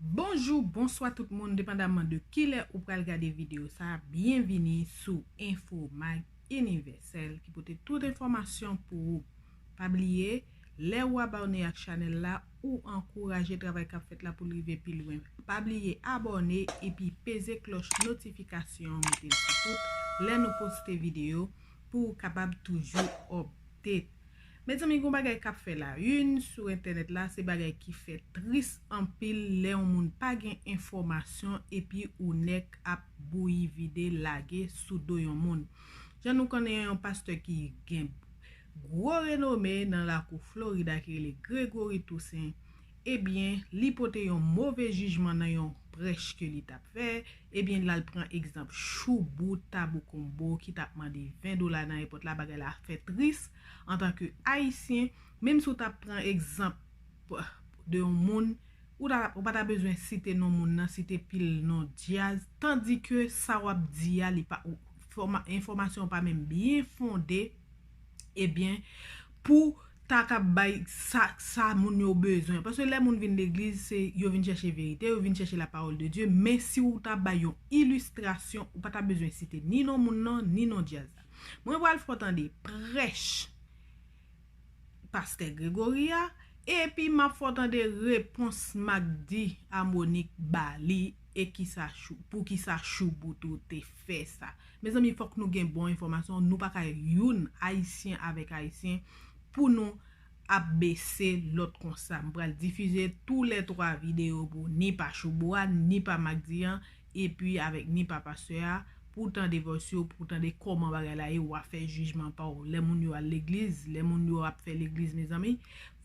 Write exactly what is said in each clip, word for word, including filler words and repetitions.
Bonjou, bonswa tout moun, depandaman de kilè ou pral gade videyo sa, byenvini sou Infomag Inivèsèl ki pote tout enfòmasyon pou ou. Pa bliye, lè ou abòne ak chanèl la, ou ankouraje travay k ap fèt la pou l rive pi lwen. Pa bliye abòne epi peze klòch notifikasyon an, mete l sou tout lè nou poste videyo pou ou kapab toujou update. Mezanmi, gen yon bagay k ap fè la une sou entènèt la, se bagay ki fè tris anpil lè yon moun pa gen enfòmasyon epi ou nèk ap bouyi vide lage sou do yon moun. Jan nou konnen yon pastè ki gen gwo renome nan lakou Florida ki rele Gregory Toussaint, ebyen, li pote yon move jijman nan yon prèch ke li t ap fè, ebyen, l al pran egzanp Shoubou Tabou Combo ki t ap mande ven dola nan èpòt la, bagay la fè tris antanke Ayisyen, menm si w t ap pran egzanp de yon moun, ou ta, ou pa ta bezwen site non moun nan, site pil non djaz, tandike sa w ap di a, li pa, ou, fòma-, enfòmasyon pa menm byen fonde, ebyen, pou ta ka bay sa, sa moun yo bezwen. Paske lè moun vin legliz, se yo vin chèche verite, yo vin chèche la parole de Dieu, men si ou ta bay yon ilistrasyon, ou pa ta bezwen site ni non moun nan, ni non djaz la. Mwen pral fè w tande prèch pastè Gregory a, epi m ap fè w tande repons Magdi a Monique ba li, e kisa Chou-, pou kisa Shoubou tou te fè sa. Mezanmi, fòk nou gen bon enfòmasyon, nou pa ka youn, Ayisyen avèk Ayisyen, pou nou ap bese lòt konsa. M pral difize toulètwa videyo pou ni pa Shoubou a, ni pa Magdi an, epi avèk ni pa pastè a, pou w tande vòs yo, pou w tande kòman bagay la ye, w a fè jijman pa w. Lè moun yo al legliz, lè moun yo ap fè legliz, mezanmi,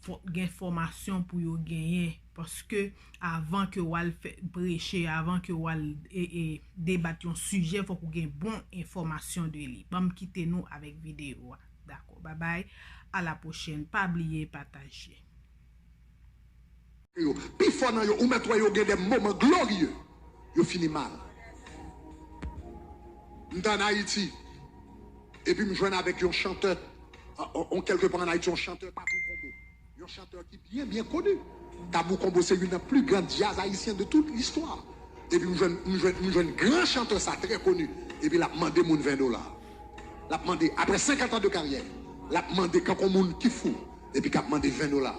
fò, gen fòmasyon pou yo genyen, paske avan ke w al fè, preche, avan ke w al, e, e, debat yon sijè, fòk ou gen bon enfòmasyon de li. Ban m kite nou avèk videyo a. Dakò, babay, a la pwochèn, pa bliye pataje. Yo, pifò nan yo, ou mèt wè yo gen de moman glorye, yo fini mal. M t ann Ayiti, epi m jwenn avèk yon chantè, on, on, kèlke pa ann Ayiti, yon chantè Tabou Combo. Yon chantè ki byen, byen koni. Tabou Combo se youn nan pli gran djaz ayisyen de tout listwa. Epi m jwenn, m jwenn, m jwenn gran chantè sa trè koni. Epi l ap mande moun ven dola. L ap mande, apre senkant an de karyè, l ap mande kankou moun ki fou, epi k ap mande ven dola.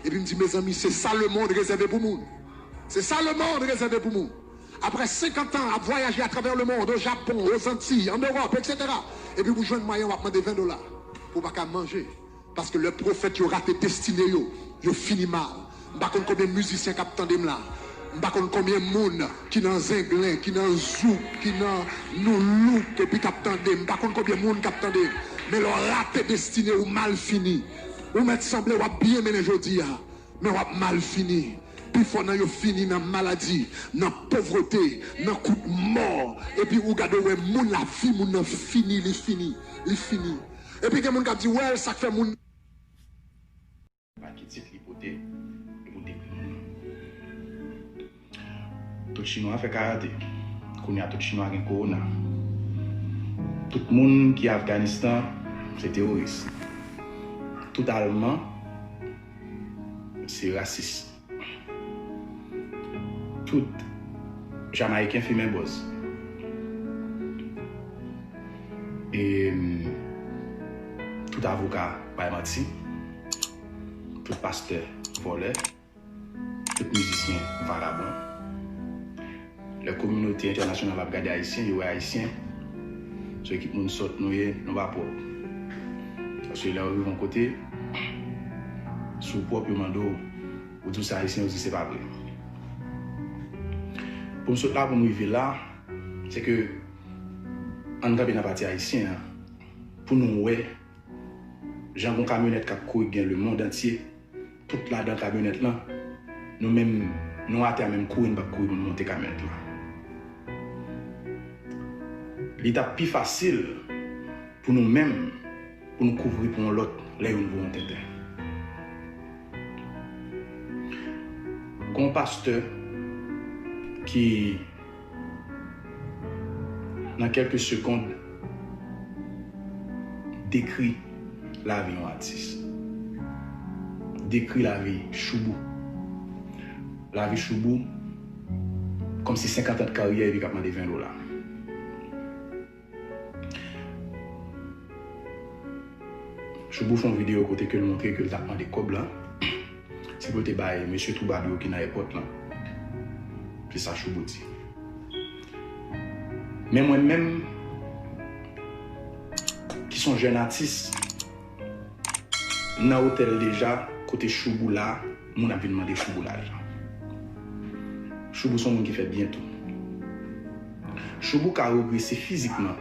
Epi m di, mezanmi, se sa lemonn rezève pou moun. Se sa lemonn rezève pou moun. Apre senkant an ap vwayaje atravè lemonn, o Japon, o Zantiy, an Ewòp, etsetera. Epi pou jwenn mwayen w ap mande ven dola pou w pa ka manje. Paske lè pwofèt yo rate destine yo, yo fini mal. M pa konn konbyen mizisyen k ap tande m la. M pa konn konbyen moun ki nan zenglen, ki nan zouk, ki nan noulouk, epi k ap tande m. M pa konn konbyen moun k ap tande m. Men lè w rate destine ou, mal fini. Ou mèt sanble w ap byen mennen jodi a, men w ap mal fini. Pifò nan yo fini nan maladi, nan povrete, nan kout mò. Epi ou gade w wè moun, lavi moun nan fini, li fini, li fini. Epi gen moun k ap di, wè, sa k fè moun. Pa ki tit li pote, li pou dekri moun nan. Tout chinwa fè karate. Kounye a tout chinwa gen kowona. Tout moun ki Afganistan se teworis. Tout alman se rasis. Tout jamayiken fimen bòz. E tout avoka bay manti. Tout pastè vòlè. Tout mizisyen vagabon. Lè kominote entènasyonal ap gade Ayisyen, yo wè Ayisyen se ekip moun sòt nou ye, nou pa pwòp. Paske lè w rive yon kote, si w pwòp, yo mande w, ou di w se Ayisyen, yo di se pa vre. Pou m sot la, pou m rive la, se ke ann kanpe nan pati ayisyen an, pou nou wè jan gon kamyonèt k ap kouri k gen lemonn antye, tout ladan kamyonèt lan, nou menm, nou atè a menm kouri, nou p ap kouri pou nou monte kamyonèt lan. Li t ap pi fasil pou nou menm, pou nou kouvri pou yon lòt lè youn voye yon tenten. Gon pastè ki nan kèlke segond, dekri lavi yon atis. Dekri lavi Shoubou. Lavi Shoubou, Kòmsi senkant an de karyè epi k ap mande ven dola. Shoubou fè yon videyo kote ke l montre ke l t ap mande kòb la. Se pou l te bay mesye twoubadou yo ki nan èpòt lan. Se sa Shoubou di. Men mwen menm, ki se yon jèn atis, nan otèl deja, kote Shoubou la, moun ap vin mande Shoubou lajan. Shoubou se yon moun ki fè byen tou. Shoubou ka regrese fizikman,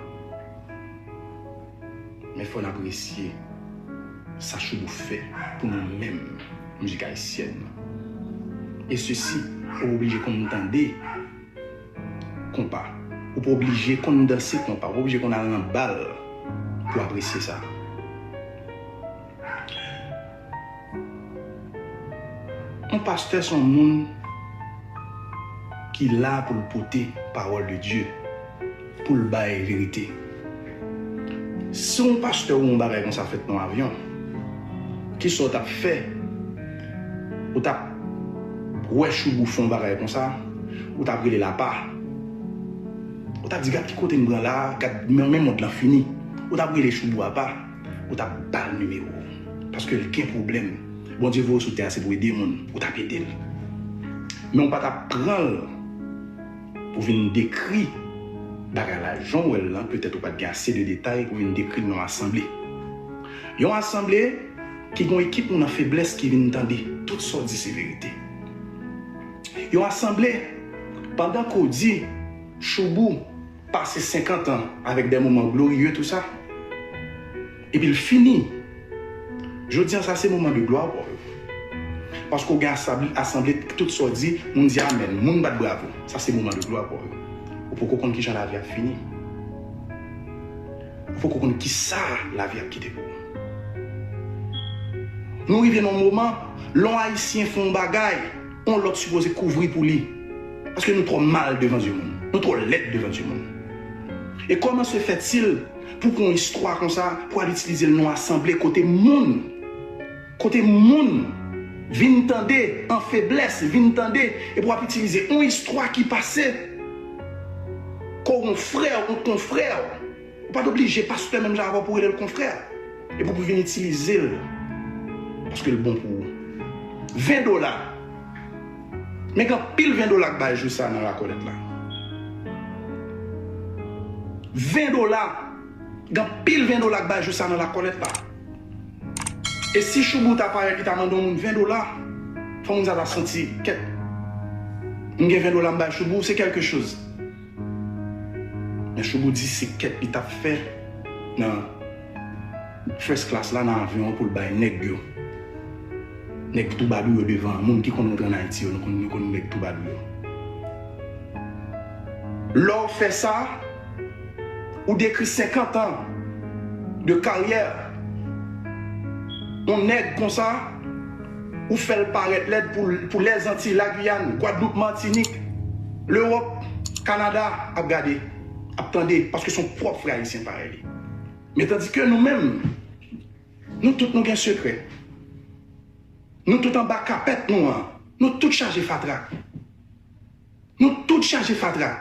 men fò n apresye sa Shoubou fè pou nou menm mizik ayisyèn nan. E sesi, ou oblije konn tande konpa. Ou pa oblije konn danse konpa. Ou pa oblije konn al nan bal pou apresye sa. Yon pastè se yon moun ki la pou l pote pawòl de Dye, pou l bay verite. Si yon pastè ou yon bagay konsa fèt nan yon avyon, kisa w t ap fè? Ou t ap wè Shoubou fè yon bagay konsa, ou t ap rele l apa. Ou t ap di, "Gad ki kote n pran la, gad men, men mond lan fini." Ou t ap rele Shoubou apa, ou t ap ba l nimewo w. Paske l gen pwoblèm. Bondye voye w sou tè a, se pou ede moun, ou t ap ede l. Men ou pa t ap pran l pou vin dekri bagay la jan w wè l lan, petèt ou pa t gen ase de detay pou vin dekri l nan yon asanble. Yon asanble ki gen yon ekip moun an feblès ki vin tande tout sa w di se verite. Yon asanble, pandan ke w di Shoubou pase senkant an avèk de moman gloriye, tou sa, epi l fini. Jodi an, sa se moman de glwa pou ou. Paske w gen asanble, asanble, tout sa w di, moun di amèn, moun bat bravo. Sa se moman de glwa pou ou. Ou poko konn kijan lavi ap fini. Ou poko konn kisa lavi ap kite pou ou. Nou rive nan yon moman, lè yon Ayisyen fè yon bagay, yon lòt sipoze kouvri pou li. Paske nou twò mal devan zye moun. Nou twò lèd devan zye moun. E kòman se fètil pou pran yon istwa konsa, pou al itilize l nan yon asanble kote moun, kote moun vin tande, an feblès, vin tande, epi w ap itilize yon istwa ki pase, ke w yon frè, yon konfrè, ou pa t oblije pastè menm jan avè w pou rele l konfrè. Epi w pou vin itilize l. Paske l bon pou ou. Ven dola. Men gen anpil ven dola k bay jou sa nan lakòlèt la. Ven dola. Gen anpil ven dola k bay jou sa nan lakòlèt la. E si Shoubou ta parèt, li ta mande yon moun ven dola, fò moun sa ta santi, kèt. M gen ven dola m bay Shoubou, se kèlke choz. Men Shoubou di se kèt li t ap fè nan first class la nan avyon an pou l bay nèg yo. Nèg twoubadou yo devan an. Moun ki konn rantre ann Ayiti yo, nou konn, nou konn nèg twoubadou yo. Lè w fè sa, ou dekri senkant an de karyè yon nèg konsa, ou fè l parèt lèd pou, pou Lèzantiy, Lagiyàn, Gwadloup, Matinik, Lewòp, Kanada ap gade, ap tande, paske se yon pwòp frè ayisyen parèy li. Men tandike nou menm, nou tout nou gen sekrè. Nou tout anba kapèt nou an, nou tout chaje fatra. Nou tout chaje fatra.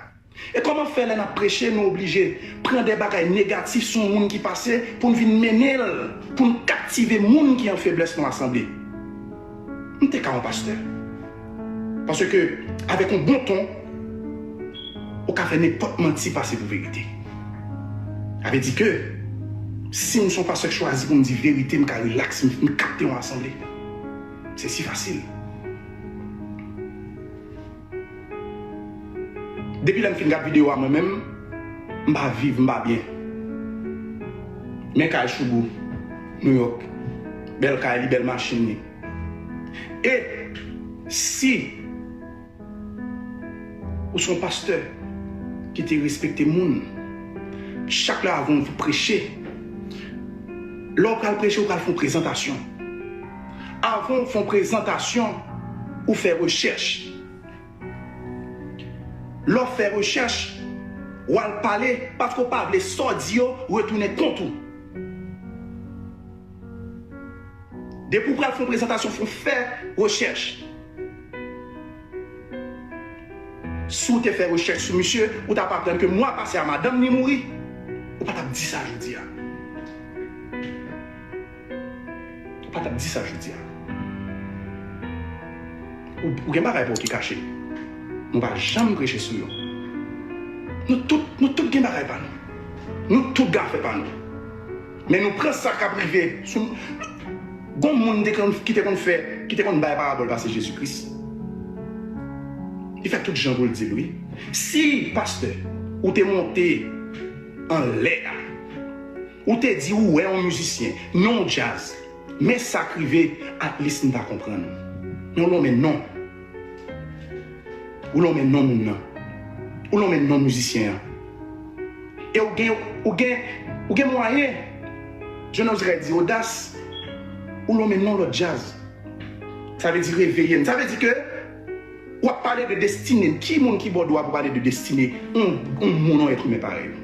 E kòman fè lè n ap preche, nou oblije pran de bagay negatif sou yon moun ki pase pou n vin mennen l, pou n kaptive moun ki an feblès nan asanble? M te ka yon pastè. Paske, avèk yon bon ton, ou ka fè nenpòt manti pase pou verite. Sa vle di ke, si m se yon pastè k chwazi pou m di verite, m ka rilaks, m, m kapte yon asanble. Se si fasil. Depi lè m fin gad videyo a, mwen menm, m pa viv, m pa byen. Men kay Shoubou, New York. Bèl kay li, bèl machin li. E si ou se yon pastè ki te respekte moun, chak lè avan w preche, lè w pral preche, ou pral fè yon prezantasyon. Avan w fè yon prezantasyon, ou fè rechèch. Lè w fè rechèch, w al pale, paske w pa vle sa w di yo retounen kont ou. Depi w pral fè yon prezantasyon, fò w fè rechèch. Si w te fè rechèch sou misye, ou t ap aprann ke mwa pase a madanm li mouri. Ou pa t ap di sa jodi a. Ou pa t ap di sa jodi a. Ou, ou gen bagay pa w ki kache. Nou pa janm preche sou yo. Nou tout, nou tout gen bagay pa nou. Nou tout gen afè pa nou. Men nou pran sa k ap rive sou nou. Gon moun te konn, ki te konn fè, ki te konn bay parabòl pase Jezi Kris. Li fè tout jan pou l di l, wi. Si, pastè, ou te monte anlè a, ou te di ou wè yon mizisyen, non djaz, men sa k rive, at least m ta konprann. Men w lonmen non. Ou lonmen non moun nan. Ou lonmen non mizisyen an. E ou gen, ou gen, ou gen mwayen, je n'oserais dire odas, ou lonmen non lòt djaz. Sa vle di reveye n. Sa vle di ke w ap pale de destine n. Ki moun ki ba w dwa pou pale de destine yon, yon moun, yon èt imen parèy ou?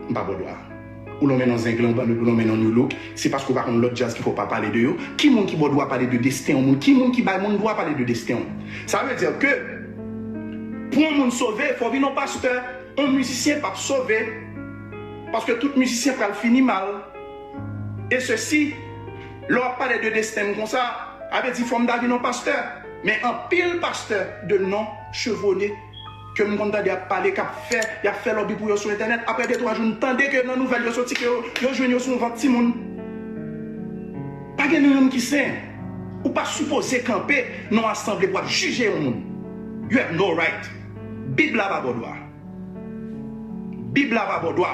M pa ba w dwa. Ou lonmen non Zenglen, ou lonmen non New Look, se paske w pa konn lòt djaz ki fè w pa pale de yo. Ki moun ki ba w dwa pale de desten yon moun? Ki moun ki bay moun dwa pale de desten w? Sa vle di ke pou yon moun sove, fò w vin yon pastè. Yon mizisyen p ap sove. Paske tout mizisyen pral fini mal. E sesi, lè w ap pale de desten m konsa, a vle di fò m ta vin yon pastè. Men anpil pastè de non chevone ke m konn tande ap pale, k ap fè, y ap fè lòbi pou yo sou entènèt. Apre de twa jou, n tande ke nan nouvèl yo soti ke yo, yo jwenn yo sou yon vant timoun. Pa gen youn ki sen. Ou pa sipoze kanpe nan yon asanble pou w ap jije yon moun. You have no right. Bib la pa ba w dwa. Bib la pa ba w dwa.